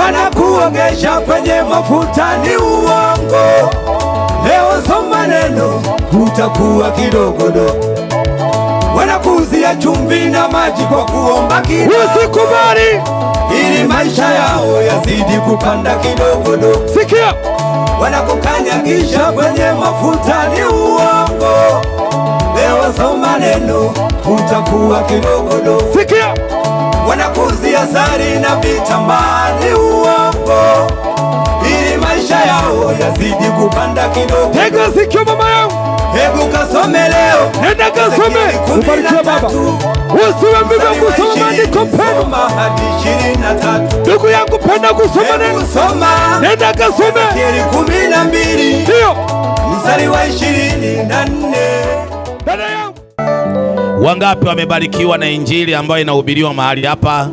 Wanakuogesha kwenye mafuta ni uongo. Leo soma neno, utakuwa kidogodo. Wanakuuzia chumvi na maji kwa kuomba kidogo, Usikubali. Ili maisha yao yazidi kupanda kidogodo. Sikia. Wanakukanyagisha kwenye mafuta ni uongo. Leo soma neno, utakuwa kidogodo. Sikia. Wanakuuzia sari na vitambaa ni uongo, ili maisha yao yazidi kupanda kidogo. Tega sikio, mama yangu. Hebu kasome leo. Nenda kasome. Ezekieli 13, Ubarikiwe baba. Usiwe mvivu mstari wa kusoma maandiko, 20, mpendwa. soma hadi 23. Ndugu yangu, penda kusoma Hebu neno. soma Nenda kasome. Ezekieli 12 Ndio. mstari wa 24. Dada yangu. Wangapi wamebarikiwa na injili ambayo inahubiriwa mahali hapa?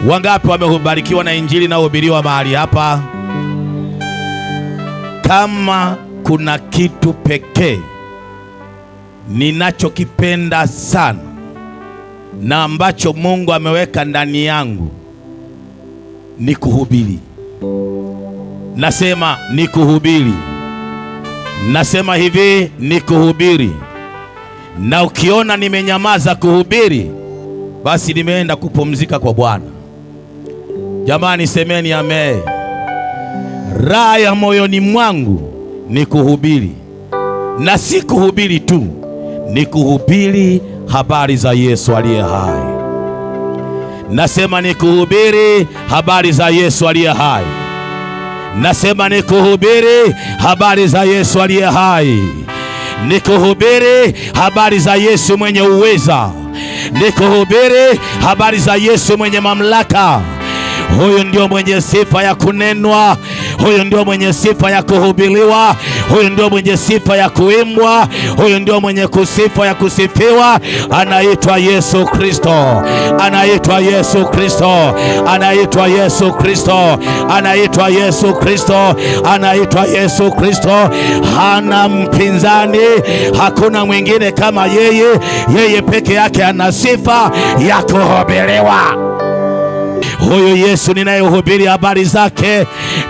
Wangapi wamebarikiwa na injili inayohubiriwa mahali hapa? Kama kuna kitu pekee ninachokipenda sana na ambacho Mungu ameweka ndani yangu ni kuhubiri. Nasema ni kuhubiri. Nasema hivi, ni kuhubiri. Na ukiona nimenyamaza kuhubiri, basi nimeenda kupumzika kwa Bwana. Jamani, semeni amen. Raha ya moyoni mwangu ni kuhubiri. Na si kuhubiri tu, ni kuhubiri habari za Yesu aliye hai. Nasema ni kuhubiri habari za Yesu aliye hai. Nasema ni kuhubiri habari za Yesu aliye hai. Ni kuhubiri habari za Yesu mwenye uweza. Ni kuhubiri habari za Yesu mwenye mamlaka. Huyu ndio mwenye sifa ya kunenwa, huyu ndio mwenye sifa ya kuhubiriwa, huyu ndio mwenye sifa ya kuimbwa, huyu ndio mwenye sifa ya kusifiwa. Anaitwa Yesu Kristo, anaitwa Yesu Kristo, anaitwa Yesu Kristo, anaitwa Yesu Kristo, anaitwa Yesu Kristo. Hana mpinzani, hakuna mwingine kama yeye. Yeye peke yake ana sifa ya kuhubiriwa. Huyu Yesu ninayehubiri habari zake,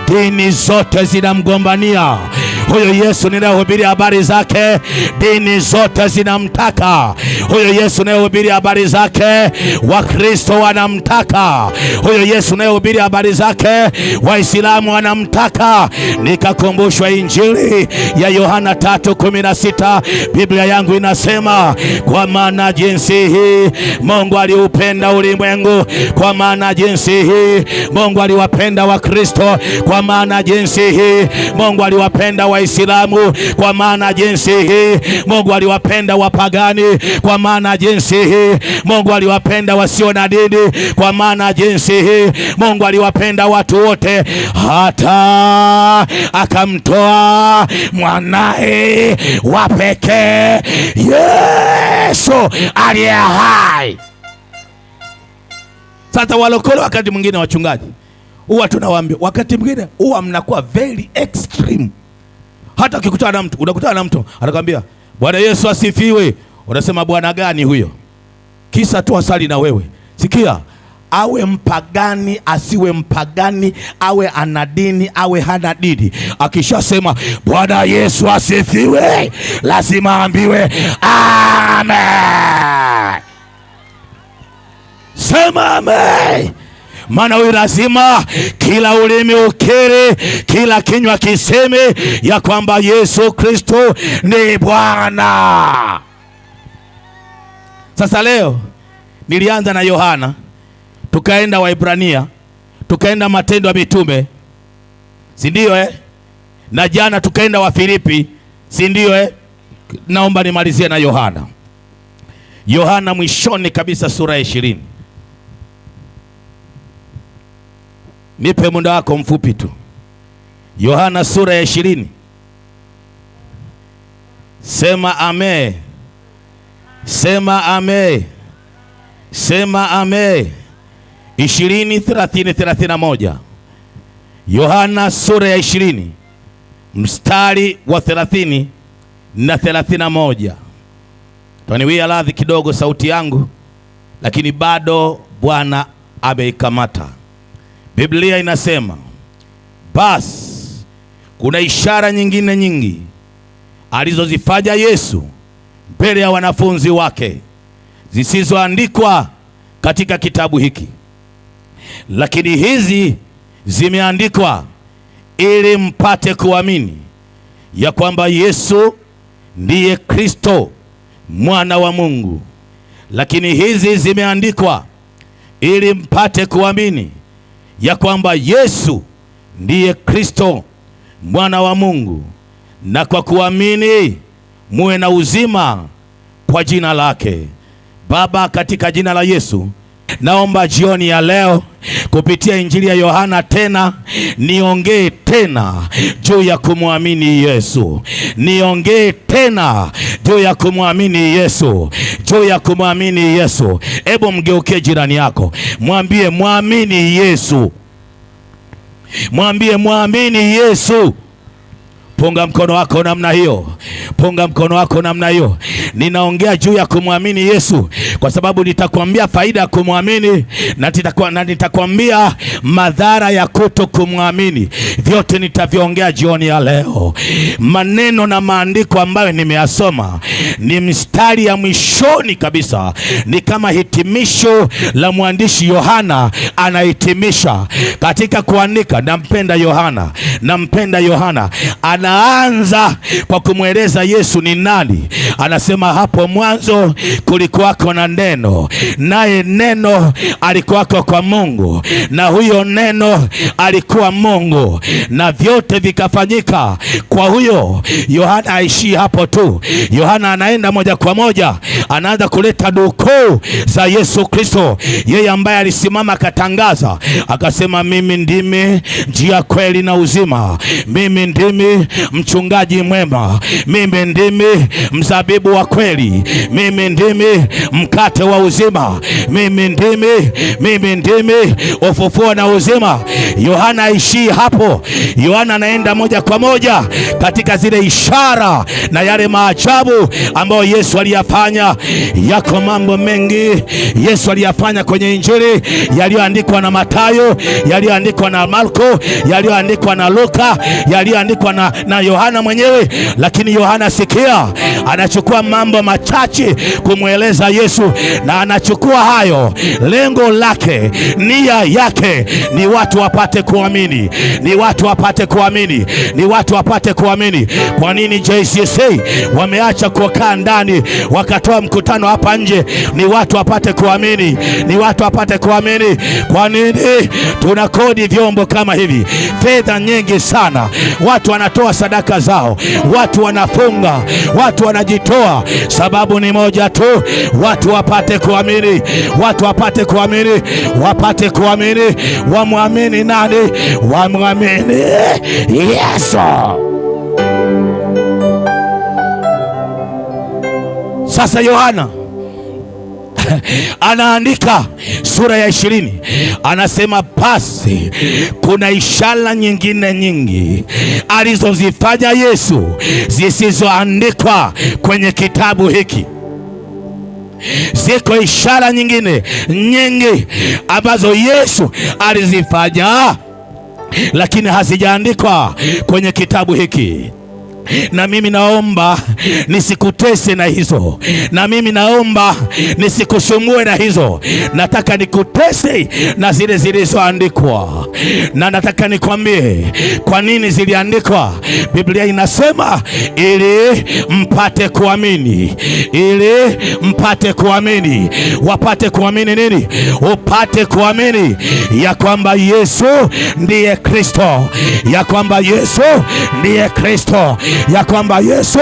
dini zote zinamgombania. Huyu Yesu ninayehubiri habari zake, dini zote zinamtaka. Huyu Yesu ninayehubiri habari zake, Wakristo wanamtaka. Huyu Yesu ninayehubiri habari zake, Waislamu wanamtaka. Nikakumbushwa Injili ya Yohana 3:16. Biblia yangu inasema, kwa maana jinsi hii Mungu aliupenda ulimwengu, kwa maana jinsi hii Mungu aliwapenda Wakristo, kwa maana jinsi hii Mungu aliwapenda Waislamu, kwa maana jinsi hii Mungu aliwapenda wapagani, kwa maana jinsi hii Mungu aliwapenda wasio na dini, kwa maana jinsi hii Mungu aliwapenda watu wote, hata akamtoa mwanae wa pekee, Yesu aliye hai. Sasa walokole, wakati mwingine wachungaji huwa tunawaambia, wakati mwingine huwa mnakuwa very extreme. Hata ukikutana na mtu, unakutana na mtu anakuambia Bwana Yesu asifiwe, unasema Bwana gani huyo? Kisa tu asali na wewe. Sikia, awe mpagani asiwe mpagani, awe ana dini awe hana dini, akishasema Bwana Yesu asifiwe, lazima aambiwe amen. Sema amen. Maana huyu lazima kila ulimi ukiri, kila kinywa kiseme ya kwamba Yesu Kristo ni Bwana. Sasa leo nilianza na Yohana, tukaenda Waebrania, tukaenda Matendo ya Mitume, si ndio? Na jana tukaenda Wafilipi, si ndio? Naomba nimalizie na Yohana. Yohana mwishoni kabisa sura ya 20. Nipe muda wako mfupi tu. Yohana sura ya 20. Sema amen. Sema amen. Sema amen. 20, 30, 31. Yohana sura ya 20 mstari wa 30 na 31. Taniwia radhi kidogo sauti yangu, lakini bado Bwana ameikamata. Biblia inasema basi kuna ishara nyingine nyingi alizozifanya Yesu mbele ya wanafunzi wake zisizoandikwa katika kitabu hiki, lakini hizi zimeandikwa ili mpate kuamini ya kwamba Yesu ndiye Kristo mwana wa Mungu. Lakini hizi zimeandikwa ili mpate kuamini ya kwamba Yesu ndiye Kristo mwana wa Mungu, na kwa kuamini muwe na uzima kwa jina lake. Baba, katika jina la Yesu, naomba jioni ya leo kupitia Injili ya Yohana tena niongee tena juu ya kumwamini Yesu. Niongee tena juu ya kumwamini Yesu, juu ya kumwamini Yesu. Hebu mgeukie jirani yako, mwambie mwamini Yesu. Mwambie mwamini Yesu. Punga mkono wako namna hiyo. Punga mkono wako namna hiyo. Ninaongea juu ya kumwamini Yesu kwa sababu nitakwambia faida ya kumwamini na nitakwambia madhara ya kuto kumwamini. Vyote nitaviongea jioni ya leo. Maneno na maandiko ambayo nimeyasoma ni mstari ya mwishoni kabisa, ni kama hitimisho la mwandishi Yohana anahitimisha katika kuandika. Nampenda Yohana, nampenda Yohana. Anaanza kwa kumweleza Yesu ni nani. Anasema hapo mwanzo kulikuwako na neno, naye neno alikuwako kwa Mungu, na huyo neno alikuwa Mungu, na vyote vikafanyika kwa huyo. Yohana aishii hapo tu. Yohana anaenda moja kwa moja, anaanza kuleta dukuu za Yesu Kristo, yeye ambaye alisimama akatangaza akasema, mimi ndimi njia, kweli na uzima, mimi ndimi mchungaji mwema, mimi ndimi mzabibu wa kweli, mimi ndimi mkate wa uzima, mimi ndimi ufufuo na uzima. Yohana aishii hapo. Yohana anaenda moja kwa moja katika zile ishara na yale maajabu ambayo Yesu aliyafanya. Yako mambo mengi Yesu aliyafanya kwenye Injili yaliyoandikwa na Mathayo, yaliyoandikwa na Marko, yaliyoandikwa na Luka, yaliyoandikwa na Yohana mwenyewe. Lakini Yohana, sikia, anachukua mambo machache kumweleza Yesu, na anachukua hayo, lengo lake, nia yake ni watu wapate kuamini, ni watu wapate kuamini, ni watu wapate kuamini. Kwa nini JCC wameacha kukaa ndani wakatoa mkutano hapa nje? Ni watu wapate kuamini, ni watu wapate kuamini. Kwa nini tunakodi vyombo kama hivi? Fedha nyingi sana, watu wanatoa sadaka zao, watu wanafunga, watu wanajitoa. Sababu ni moja tu, watu wapate kuamini, watu wapate kuamini, wapate kuamini. Wamwamini nani? Wamwamini Yesu. Sasa Yohana anaandika sura ya 20, anasema basi kuna ishara nyingine nyingi alizozifanya Yesu zisizoandikwa kwenye kitabu hiki. Ziko ishara nyingine nyingi ambazo Yesu alizifanya lakini hazijaandikwa kwenye kitabu hiki. Na mimi naomba nisikutese na hizo, na mimi naomba nisikusumbue na hizo. Nataka nikutese na zile zilizoandikwa, na nataka nikwambie kwa nini ziliandikwa. Biblia inasema ili mpate kuamini, ili mpate kuamini. Wapate kuamini nini? Upate kuamini ya kwamba Yesu ndiye Kristo, ya kwamba Yesu ndiye Kristo, ya kwamba Yesu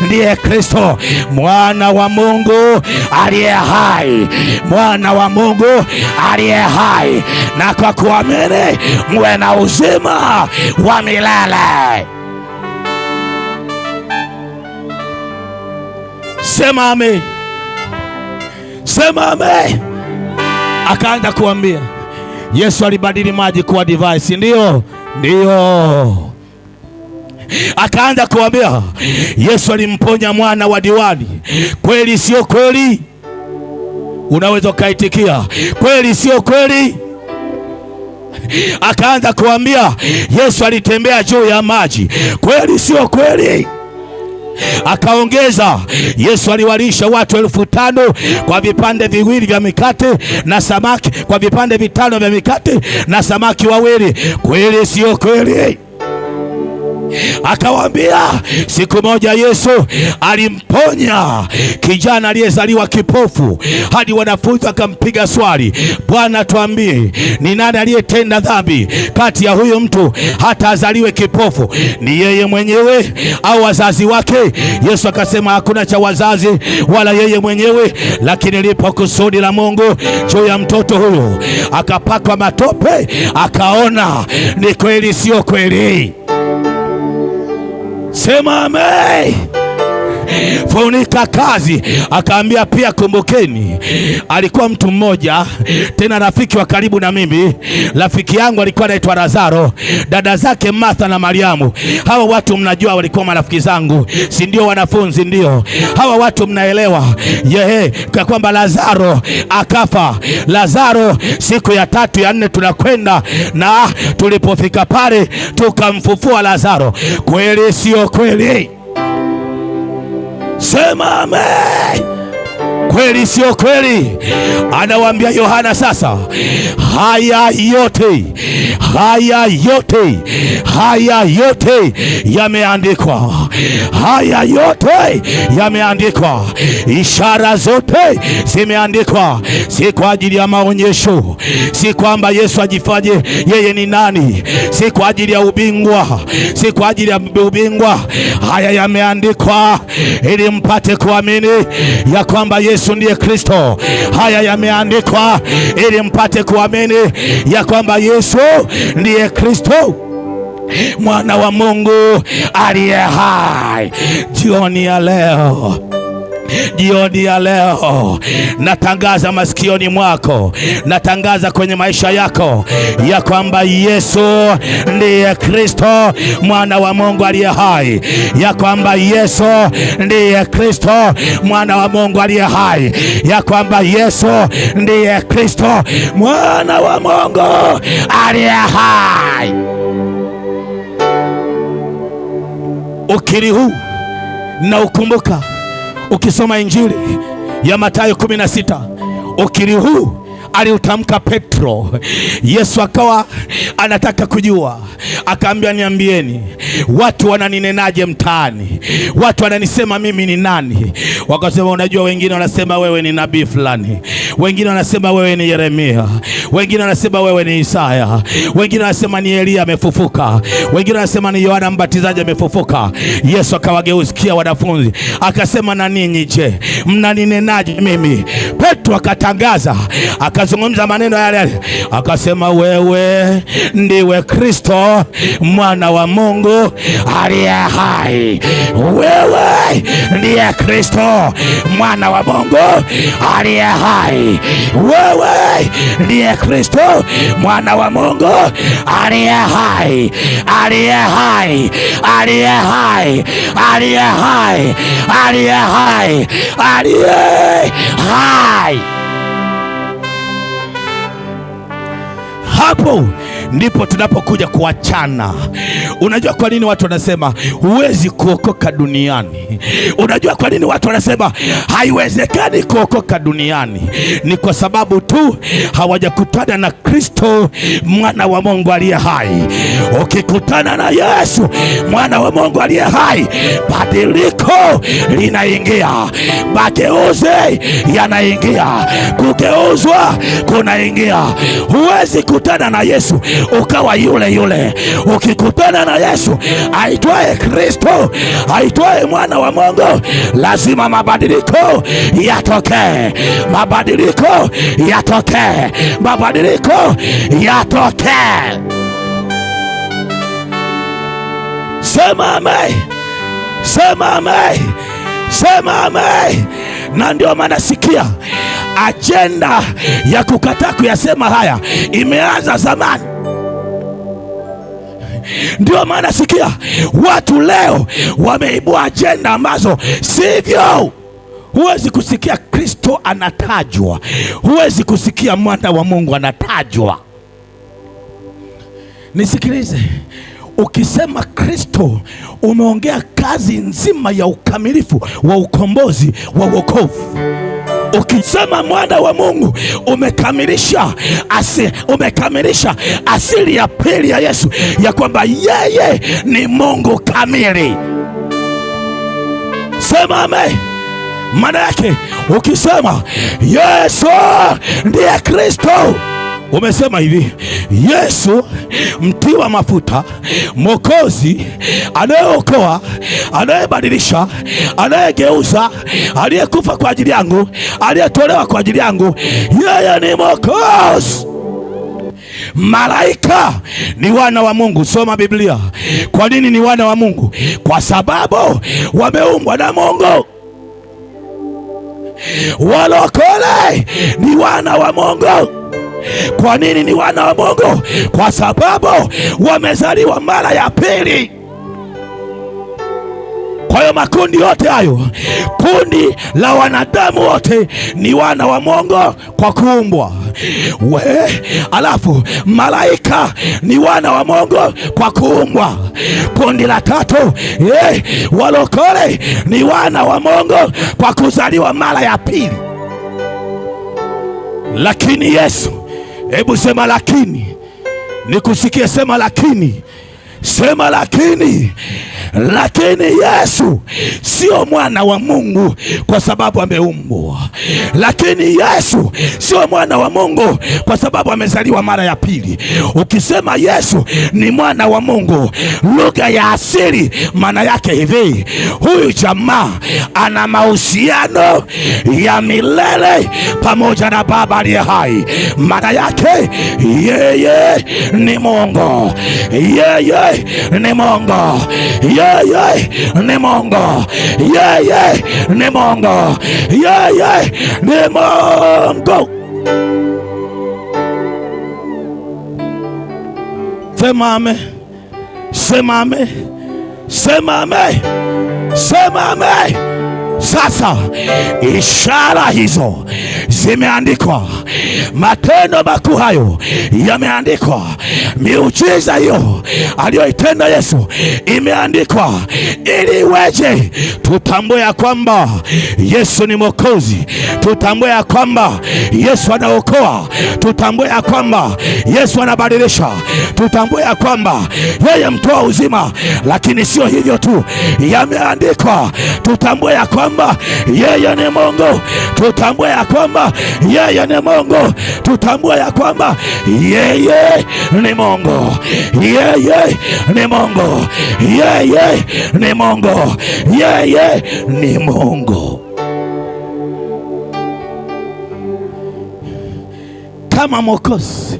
ndiye Kristo, mwana wa Mungu aliye hai, mwana wa Mungu aliye hai, na kwa kuamini muwe na uzima wa milele. Sema amen. Sema amen. Akaanza kuambia Yesu alibadili maji kuwa divai, si ndio? Ndio. Akaanza kuambia Yesu alimponya mwana wa diwani. Kweli sio kweli? Unaweza ukaitikia kweli sio kweli? Akaanza kuambia Yesu alitembea juu ya maji. Kweli sio kweli? Akaongeza, Yesu aliwalisha watu 5,000 kwa vipande 2 vya mikate na samaki, kwa vipande 5 vya mikate na samaki 2. Kweli sio kweli? Akawaambia siku moja Yesu alimponya kijana aliyezaliwa kipofu, hadi wanafunzi akampiga swali, Bwana tuambie, ni nani aliyetenda dhambi kati ya huyu mtu hata azaliwe kipofu? Ni yeye mwenyewe au wazazi wake? Yesu akasema hakuna cha wazazi wala yeye mwenyewe, lakini lipo kusudi la Mungu juu ya mtoto huyu. Akapakwa matope akaona. Ni kweli sio kweli? Sema amen. Funika kazi. Akaambia pia kumbukeni, alikuwa mtu mmoja tena rafiki wa karibu na mimi. Rafiki yangu alikuwa anaitwa Lazaro, dada zake Martha na Mariamu. Hawa watu mnajua walikuwa marafiki zangu, si ndio? Wanafunzi ndio hawa watu, mnaelewa yehe kwa kwamba Lazaro akafa. Lazaro siku ya 3 ya 4 tunakwenda, na tulipofika pale tukamfufua Lazaro. Kweli sio kweli? Sema amen. Kweli sio kweli? Anawaambia Yohana sasa, haya yote, haya yote, haya yote yameandikwa, haya yote yameandikwa, ishara zote zimeandikwa, si kwa ajili ya maonyesho, si kwamba Yesu ajifanye yeye ni nani, si kwa ajili ya ubingwa, si kwa ajili ya ubingwa. Haya yameandikwa ili mpate kuamini ya kwamba Yesu ndiye Kristo. Haya yameandikwa ili mpate kuamini ya kwamba Yesu ndiye Kristo, mwana wa Mungu aliye hai. Jioni ya leo, jioni ya leo natangaza masikioni mwako, natangaza kwenye maisha yako ya kwamba Yesu ndiye Kristo mwana wa Mungu aliye hai, ya kwamba Yesu ndiye Kristo mwana wa Mungu aliye hai, ya kwamba Yesu ndiye Kristo mwana wa Mungu aliye hai. Ukiri huu na ukumbuka, ukisoma Injili ya Mathayo 16, ukiri huu aliutamka Petro. Yesu akawa anataka kujua, akaambia niambieni, watu wananinenaje mtaani? Watu wananisema mimi ni nani? Wakasema unajua, wengine wanasema wewe ni nabii fulani, wengine wanasema wewe ni Yeremia, wengine wanasema wewe ni Isaya, wengine wanasema ni Elia amefufuka, wengine wanasema ni Yohana Mbatizaji amefufuka. Yesu akawageukia wanafunzi akasema, na ninyi je, mnaninenaje mimi? Petro akatangaza, akazungumza maneno yale yale, akasema wewe ndiwe Kristo mwana wa Mungu aliye hai. Wewe ndiye Kristo mwana wa Mungu aliye hai. Wewe ndiye Kristo mwana wa Mungu aliye hai, aliye hai, aliye hai, aliye hai, aliye hai, aliye hai. Hapo ndipo tunapokuja kuachana. Unajua kwa nini watu wanasema huwezi kuokoka duniani? Unajua kwa nini watu wanasema haiwezekani kuokoka duniani? Ni kwa sababu tu hawajakutana na Kristo mwana wa Mungu aliye hai. Ukikutana na Yesu mwana wa Mungu aliye hai, badiliko linaingia, mageuzi yanaingia, kugeuzwa kunaingia. Huwezi kutana na Yesu ukawa yule yule. Ukikutana na Yesu aitwaye Kristo, aitwaye mwana wa Mungu, lazima mabadiliko yatokee, mabadiliko yatokee, mabadiliko yatokee. Sema amen, sema amen, sema amen. Na ndio maana sikia, agenda ya kukataa kuyasema haya imeanza zamani. Ndio maana sikia, watu leo wameibua agenda ambazo sivyo. Huwezi kusikia Kristo anatajwa, huwezi kusikia mwana wa Mungu anatajwa. Nisikilize, ukisema Kristo umeongea kazi nzima ya ukamilifu wa ukombozi wa wokovu. Ukisema mwana wa Mungu umekamilisha asili ya pili ya Yesu, ya kwamba yeye ni Mungu kamili. Sema amen. Maana yake ukisema Yesu ndiye Kristo, umesema hivi: Yesu mtiwa mafuta, Mwokozi anayeokoa, anayebadilisha, anayegeuza, aliyekufa kwa ajili yangu, aliyetolewa kwa ajili yangu, yeye ni Mwokozi. Malaika ni wana wa Mungu. Soma Biblia. Kwa nini ni wana wa Mungu? Kwa sababu wameumbwa na Mungu. Walokole ni wana wa Mungu. Kwa nini ni wana wa Mungu? Kwa sababu wamezaliwa mara ya pili. Kwa hiyo makundi yote hayo, kundi la wanadamu wote ni wana wa Mungu kwa kuumbwa. Alafu malaika ni wana wa Mungu kwa kuumbwa. Kundi la tatu, walokole ni wana wa Mungu kwa kuzaliwa mara ya pili. Lakini Yesu, hebu sema lakini, nikusikie, sema lakini, sema lakini. Lakini Yesu sio mwana wa Mungu kwa sababu ameumbwa. Lakini Yesu sio mwana wa Mungu kwa sababu amezaliwa mara ya pili. Ukisema Yesu ni mwana wa Mungu, lugha ya asili maana yake hivi: huyu jamaa ana mahusiano ya milele pamoja na Baba aliye hai. Maana yake yeye ni Mungu, yeye ni Mungu, yeye ni Mungu, yeye ni Mungu, yeye ni Mungu. Sema amen, sema amen, sema amen, sema amen. Sasa ishara hizo zimeandikwa, matendo makuu hayo yameandikwa, miujiza hiyo aliyoitenda Yesu imeandikwa, ili iweje? Tutambue ya kwamba Yesu ni Mwokozi, tutambue ya kwamba Yesu anaokoa, tutambue ya kwamba Yesu anabadilisha, tutambue ya kwamba yeye mtoa uzima. Lakini sio hivyo tu, yameandikwa tutambue ya kwamba yeye ni Mungu, tutambue ya kwamba yeye ni Mungu, tutambue ya kwamba yeye ni Mungu, yeye ni Mungu, yeye ni Mungu, yeye ni Mungu. Kama Mwokozi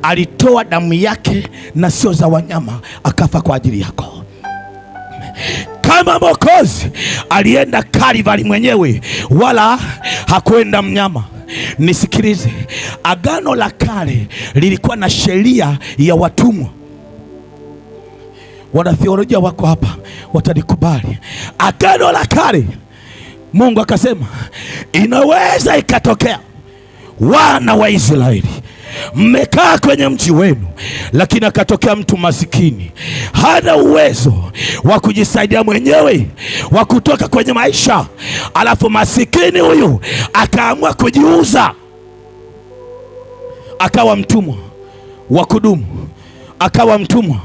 alitoa damu yake na sio za wanyama, akafa kwa ajili yako. Kama Mwokozi alienda Kalvari mwenyewe, wala hakwenda mnyama. Nisikilize, Agano la Kale lilikuwa na sheria ya watumwa. Wanatheolojia wako hapa watalikubali. Agano la Kale, Mungu akasema inaweza ikatokea wana wa Israeli mmekaa kwenye mji wenu, lakini akatokea mtu masikini, hana uwezo wa kujisaidia mwenyewe, wa kutoka kwenye maisha, alafu masikini huyu akaamua kujiuza, akawa mtumwa wa kudumu, akawa mtumwa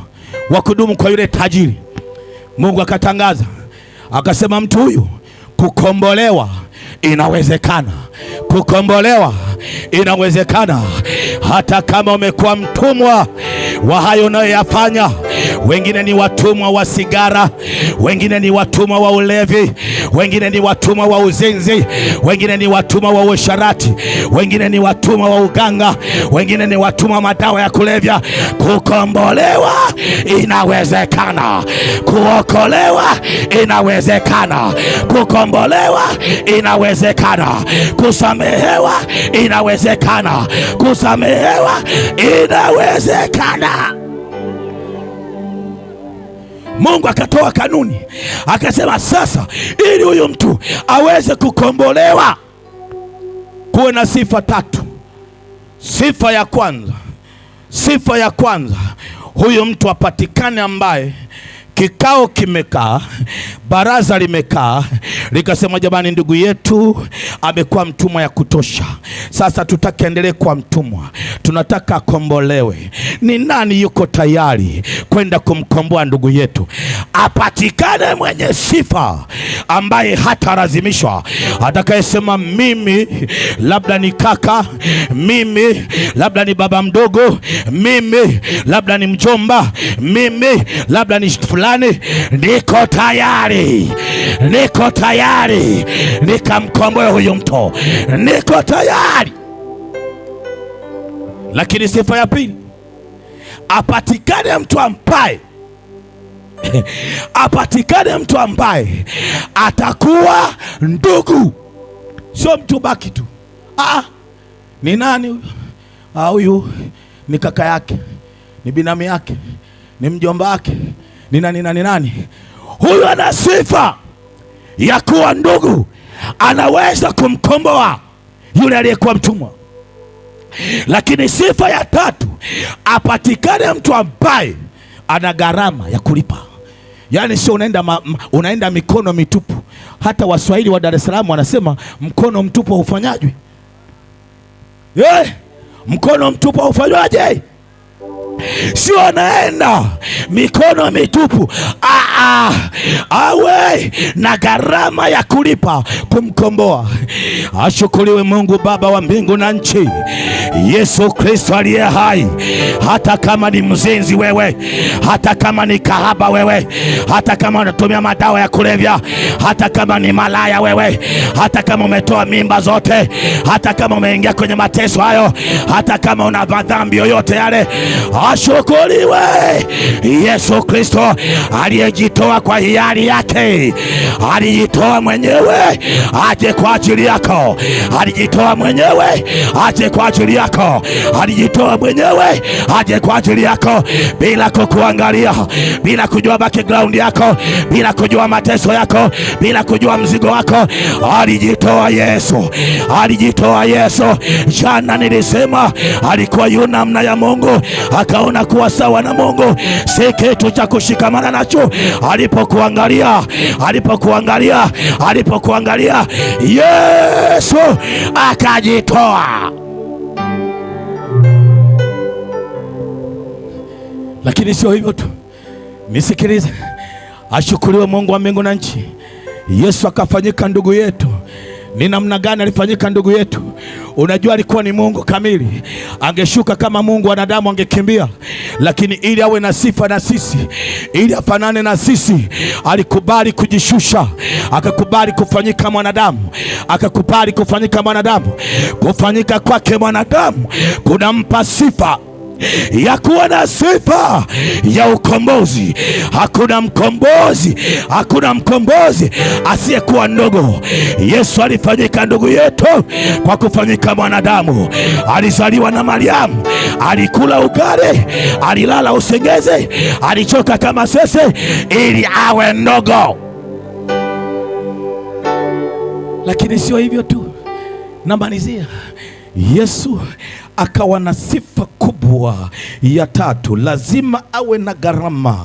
wa kudumu kwa yule tajiri. Mungu akatangaza akasema, mtu huyu kukombolewa inawezekana, kukombolewa inawezekana, hata kama umekuwa mtumwa wa hayo unayoyafanya. Wengine ni watumwa wa sigara, wengine ni watumwa wa ulevi, wengine ni watumwa wa uzinzi, wengine ni watumwa wa uasherati, wengine ni watumwa wa uganga, wengine ni watumwa wa madawa ya kulevya. Kukombolewa inawezekana, kuokolewa inawezekana, kukombolewa inawezekana, kusamehewa inawezekana, kusamehewa inawezekana. Mungu akatoa kanuni, akasema sasa ili huyu mtu aweze kukombolewa kuwe na sifa tatu. Sifa ya kwanza, sifa ya kwanza, Huyu mtu apatikane ambaye kikao kimekaa, baraza limekaa, likasema jamani, ndugu yetu amekuwa mtumwa ya kutosha, sasa tutaki endelee kuwa mtumwa, tunataka akombolewe. Ni nani yuko tayari kwenda kumkomboa ndugu yetu? Apatikane mwenye sifa ambaye hatalazimishwa, atakayesema mimi labda ni kaka, mimi labda ni baba mdogo, mimi labda ni mjomba, mimi labda ni fulani, niko tayari, niko tayari nikamkomboe huyu mtu, niko tayari. Lakini sifa ya pili, apatikane mtu ambaye apatikane mtu ambaye atakuwa ndugu, sio mtu baki tu. Ni nani huyu? Huyu ni kaka yake, ni binamu yake, ni mjomba wake, ni nani nani nani. Huyu ana sifa ya kuwa ndugu, anaweza kumkomboa yule aliyekuwa mtumwa. Lakini sifa ya tatu, apatikane mtu ambaye ana gharama ya kulipa. Yaani sio unaenda mikono mitupu. Hata Waswahili wa Dar es Salaam wanasema mkono mtupu haufanyajwi. Mkono mtupu haufanywaje? Sio anaenda mikono mitupu. Awe na gharama ya kulipa kumkomboa. Ashukuriwe Mungu Baba wa mbingu na nchi, Yesu Kristo aliye hai. Hata kama ni mzinzi wewe, hata kama ni kahaba wewe, hata kama unatumia madawa ya kulevya, hata kama ni malaya wewe, hata kama umetoa mimba zote, hata kama umeingia kwenye mateso hayo, hata kama una madhambi yoyote yale, ashukuriwe Yesu Kristo aliyejitoa kwa hiari yake. Alijitoa mwenyewe aje kwa ajili yako, alijitoa mwenyewe aje kwa ajili yako, alijitoa mwenyewe aje kwa ajili yako, bila kukuangalia, bila kujua background yako, bila kujua mateso yako, bila kujua mzigo wako. Alijitoa Yesu, alijitoa Yesu. Jana nilisema alikuwa yu namna ya Mungu, akaona kuwa sawa na Mungu si kitu cha kushikamana nacho. Alipokuangalia, alipokuangalia, alipokuangalia, Yesu akajitoa. Lakini sio hivyo tu, nisikilize. Ashukuriwe Mungu wa mbingu na nchi. Yesu akafanyika ndugu yetu. Ni namna gani alifanyika ndugu yetu? Unajua alikuwa ni Mungu kamili. Angeshuka kama Mungu, wanadamu angekimbia. Lakini ili awe na sifa na sisi, ili afanane na sisi, alikubali kujishusha, akakubali kufanyika mwanadamu, akakubali kufanyika mwanadamu. Kufanyika kwake mwanadamu kunampa sifa ya kuwa na sifa ya ukombozi. Hakuna mkombozi, hakuna mkombozi asiyekuwa ndugu. Yesu alifanyika ndugu yetu kwa kufanyika mwanadamu. Alizaliwa na Mariamu, alikula ugali, alilala usingizi, alichoka kama sisi ili awe ndogo. Lakini sio hivyo tu, namalizia. Yesu akawa na sifa kubwa ya tatu, lazima awe na gharama,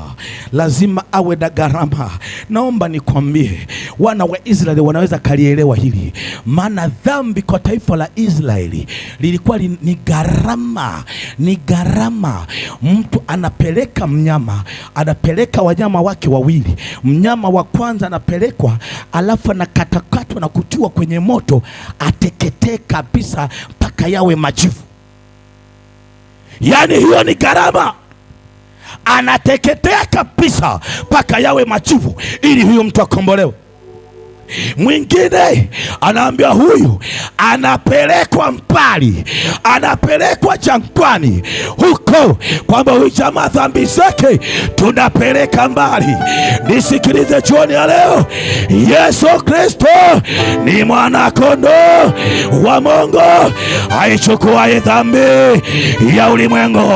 lazima awe na gharama. Naomba nikwambie, wana wa Israeli wanaweza kalielewa hili, maana dhambi kwa taifa la Israeli lilikuwa ni gharama, ni gharama. Mtu anapeleka mnyama, anapeleka wanyama wake wawili. Mnyama wa kwanza anapelekwa, alafu anakatakatwa na kutiwa kwenye moto, ateketee kabisa mpaka yawe majivu. Yaani hiyo ni gharama. Anateketea kabisa mpaka yawe majivu ili huyu mtu akombolewe. Mwingine anaambia huyu anapelekwa mbali, anapelekwa jangwani huko, kwamba huyu jamaa dhambi zake tunapeleka mbali. Nisikilize jioni ya leo, Yesu Kristo ni mwana kondoo wa Mungu aichukuaye dhambi ya ulimwengu,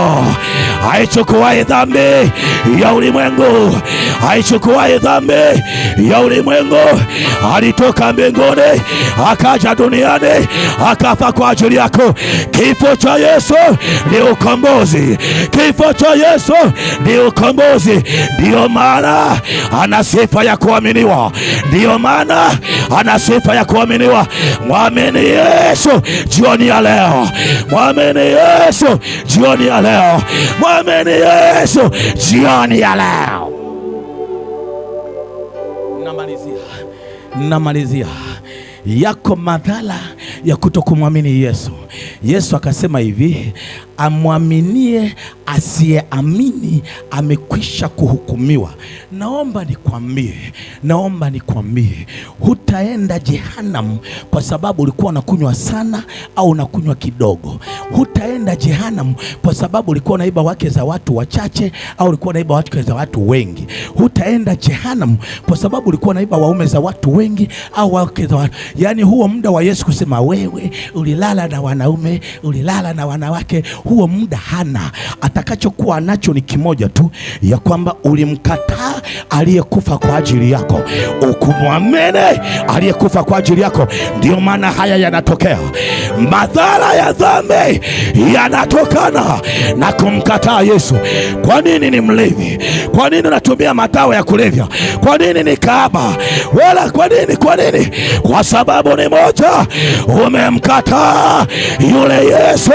aichukuaye dhambi ya ulimwengu, aichukuaye dhambi ya ulimwengu. Alitoka mbinguni akaja duniani akafa kwa ajili yako. Kifo cha Yesu ni ukombozi. Kifo cha Yesu ni ukombozi. Ndiyo maana ana sifa ya kuaminiwa. Ndiyo maana ana sifa ya kuaminiwa. Mwamini Yesu jioni ya leo. Mwamini Yesu jioni ya leo. Mwamini Yesu jioni ya leo. Namalizia. Yako madhara ya kutokumwamini Yesu. Yesu akasema hivi, amwaminie asiyeamini amekwisha kuhukumiwa. Naomba nikwambie, hutaenda jehanamu kwa sababu ulikuwa unakunywa sana au unakunywa kidogo. Hutaenda jehanamu kwa sababu ulikuwa unaiba wake za watu wachache au ulikuwa unaiba wake za watu wengi. Hutaenda jehanamu kwa sababu ulikuwa unaiba waume za watu wengi au wake za watu. Yaani huo muda wa Yesu kusema wewe ulilala na wanaume, ulilala na wanawake, huo muda hana. Atakachokuwa nacho ni kimoja tu, ya kwamba ulimkataa aliyekufa kwa ajili yako, ukumwamini aliyekufa kwa ajili yako. Ndio maana haya yanatokea. Madhara ya dhambi yanatokana na kumkataa Yesu. Kwa nini ni mlevi? Kwa nini unatumia madawa ya kulevya? Kwa nini ni kahaba? Wala kwa nini? Kwa nini? Kwa sababu ni moja, umemkataa yule Yesu.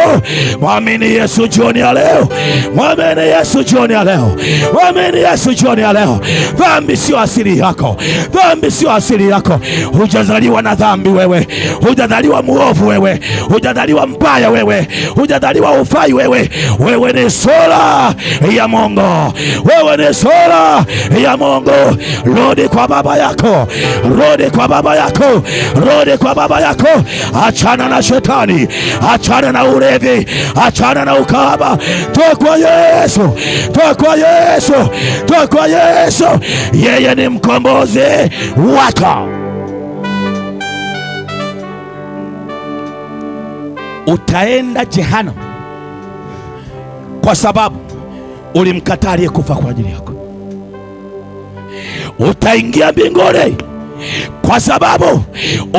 Mwamini Yesu jioni ya leo. Mwamini Yesu jioni ya leo. Mwamini Yesu jioni ya leo. Dhambi sio asili yako. Dhambi sio asili yako. Hujazaliwa na dhambi wewe. Hujazaliwa muovu wewe. Hujazaliwa mbaya wewe. Hujazaliwa ufai wewe. Wewe ni sura ya Mungu. Wewe ni sura ya Mungu. Rudi kwa baba yako. Rudi kwa baba yako. Rudi kwa baba yako. Achana na shetani. Achana na ulevi. Achana na ukahaba. Toa kwa Yesu. Toa kwa Yesu. Toa kwa Yesu. Yeye ni mkombozi wako. Utaenda jehanamu kwa sababu ulimkataa aliyekufa kwa ajili yako. Utaingia mbinguni kwa sababu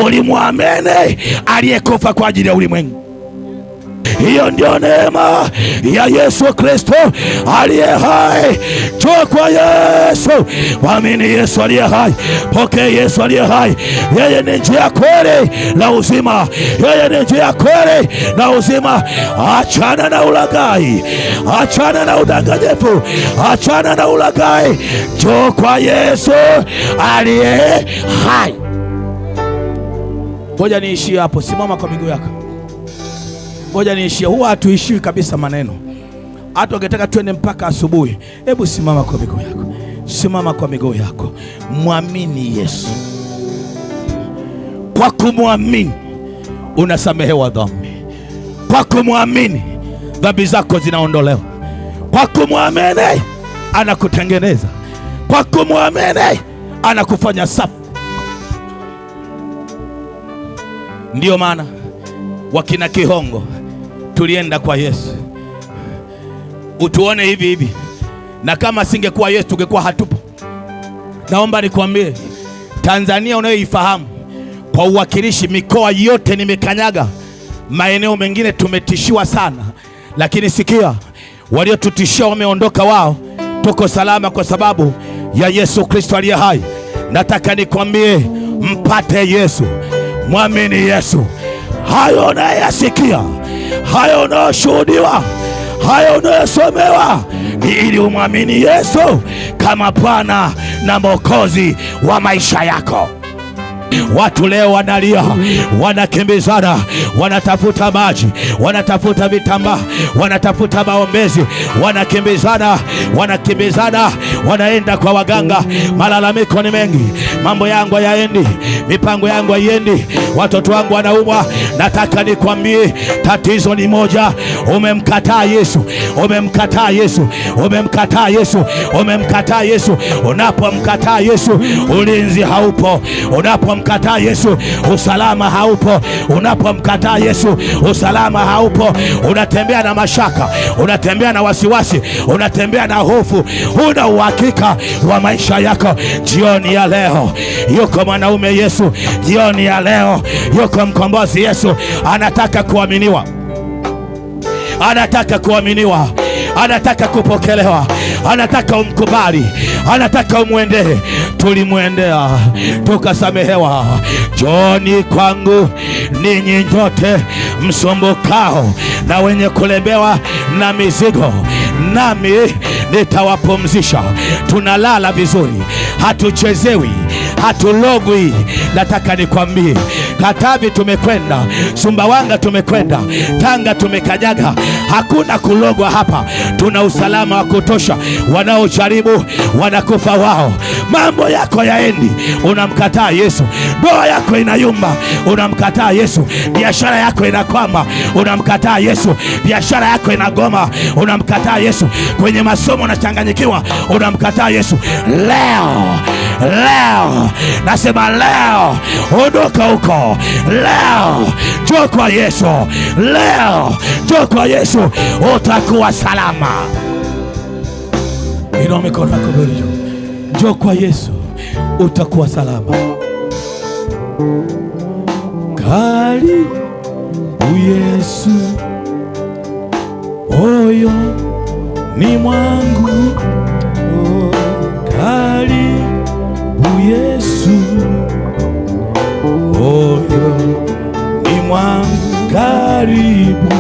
ulimwamini aliyekufa kwa ajili ya ulimwengu. Hiyo ndio neema ya Yesu Kristo aliye hai. Njoo kwa Yesu. Mwamini Yesu aliye hai. Pokea Yesu aliye hai. Yeye ni njia, kweli na uzima. Yeye ni njia, kweli na uzima. Achana na ulaghai. Achana na udanganyifu. Achana na ulaghai. Njoo kwa Yesu aliye hai. Ngoja niishie hapo. Simama kwa miguu yako. Ngoja niishie. Huwa hatuishiwi kabisa maneno. Hata ungetaka twende mpaka asubuhi. Hebu simama kwa miguu yako. Simama kwa miguu yako. Mwamini Yesu. Kwa kumwamini unasamehewa dhambi. Kwa kumwamini dhambi zako zinaondolewa. Kwa kumwamini anakutengeneza. Kwa kumwamini anakufanya safi. Ndio maana wakina Kihongo tulienda kwa Yesu. Utuone hivi hivi. Na kama singekuwa Yesu tungekuwa hatupo. Naomba nikwambie, Tanzania unayoifahamu kwa uwakilishi, mikoa yote nimekanyaga. Maeneo mengine tumetishiwa sana. Lakini sikia, waliotutishia wameondoka wao. Tuko salama kwa sababu ya Yesu Kristo aliye hai. Nataka nikwambie, mpate Yesu. Mwamini Yesu. Hayo unayoyasikia, hayo unayoshuhudiwa, hayo unayosomewa ni ili umwamini Yesu kama Bwana na Mwokozi wa maisha yako. Watu leo wanalia, wanakimbizana, wanatafuta maji, wanatafuta vitambaa, wanatafuta maombezi, wanakimbizana, wanakimbizana, wanaenda kwa waganga. Malalamiko ni mengi. Mambo yangu hayaendi, mipango yangu haiendi, watoto wangu wanaumwa. Nataka nikwambie, tatizo ni moja. Umemkataa Yesu. Umemkataa Yesu. Umemkataa Yesu. Umemkataa Yesu. Unapomkataa Yesu, ulinzi haupo. Unapomkataa Unapomkataa Yesu usalama haupo. Unapomkataa Yesu usalama haupo. Unatembea na mashaka, unatembea na wasiwasi, unatembea na hofu, huna uhakika wa maisha yako. Jioni ya leo yuko mwanaume Yesu. Jioni ya leo yuko mkombozi Yesu. Anataka kuaminiwa, anataka kuaminiwa, anataka kupokelewa, anataka umkubali, anataka umwendee. Tulimwendea tukasamehewa. Njooni kwangu ninyi nyote msumbukao na wenye kulemewa na mizigo, nami nitawapumzisha. Tunalala vizuri, hatuchezewi, hatulogwi. Nataka nikwambie, Katavi tumekwenda, Sumbawanga tumekwenda, Tanga tumekanyaga, hakuna kulogwa hapa. Tuna usalama wa kutosha. Wanaojaribu wanakufa wao. Mambo yako yaendi, unamkataa Yesu. Ndoa yako inayumba, unamkataa Yesu. Biashara yako inakwama, unamkataa Yesu. Biashara yako inagoma, unamkataa Yesu. Kwenye masomo unachanganyikiwa, unamkataa Yesu. Leo, leo nasema leo, ondoka huko leo, njoo kwa Yesu leo, njoo kwa Yesu, utakuwa salama. Inua mikono yako mbele juu, njoo kwa Yesu, utakuwa salama. Karibu Yesu, moyo ni mwangu. Karibu Yesu, moyo ni mwangu. Karibu